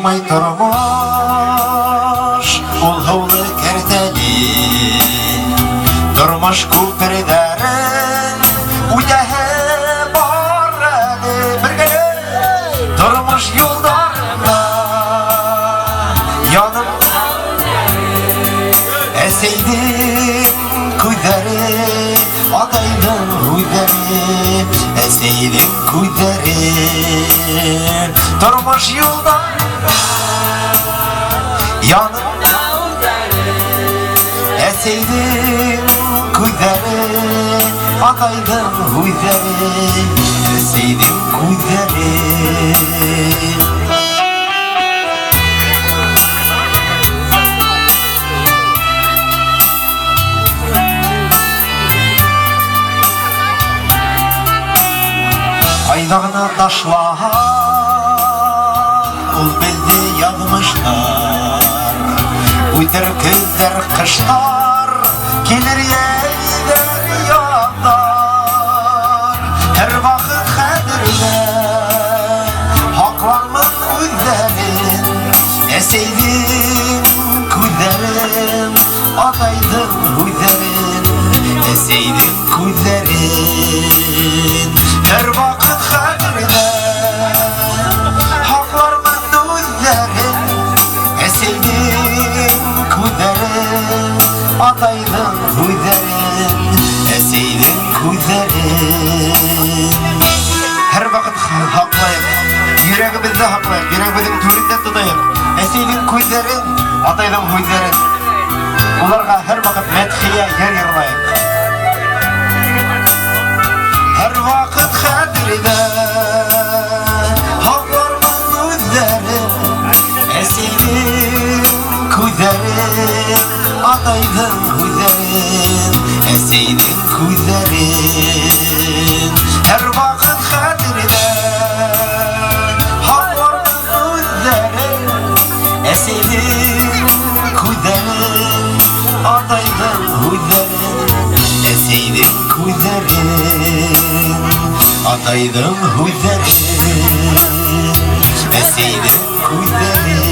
Яҙмай тормош, ул һыулы кәртәле. Тормош күперҙәрен үтәһе бар әле. Бергәләп тормош юлдарында янымда әсәйҙең күҙҙәре, атайҙың һүҙҙәре, әсәйҙең күҙҙәре. Тормош юлдарында янымда әсәйҙең күҙҙәре, атайҙың һүҙҙәре, әсәйҙең күҙҙәре. Ҡайҙа ғына ташлаһаң, ул беҙҙе яҙмыштар. Үтер көҙҙәр, ҡыштар, килер йәйҙәр, яҙҙар. Һәр ваҡыт хәтерҙә һаҡлармын үҙҙәрен, әсәйҙең күҙҙәрен, атайҙың һүҙҙәрен, әсәйҙең күҙҙәрен. Һәр ваҡыт хәтерҙә һаҡлармын үҙҙәрен, әсәйҙең күҙҙәрен, атайҙың һүҙҙәрен, әсәйҙең күҙҙәрен. Һәр ваҡыт һаҡлайыҡ, йөрәгебеҙҙә һаҡлайыҡ, йөрәгебеҙҙең түрендә тотайыҡ. Әсәйҙең күҙҙәрен, атайҙың һүҙҙәрен. Уларға һәр ваҡыт мәдхиә йыр йырлайыҡ. Һәр ваҡыт хәтерҙә һаҡлармын үҙҙәрен, әсәйҙең күҙҙәрен, атайҙың һүҙҙәрен, әсәйҙең күҙҙәрен. Һәр ваҡыт хәтерҙә һаҡлармын үҙҙәрен, әсәйҙең күҙҙәрен, атайҙың һүҙҙәрен, әсәйҙең күҙҙәрен, атайҙың һүҙҙәрен, әсәйҙең күҙҙәрен.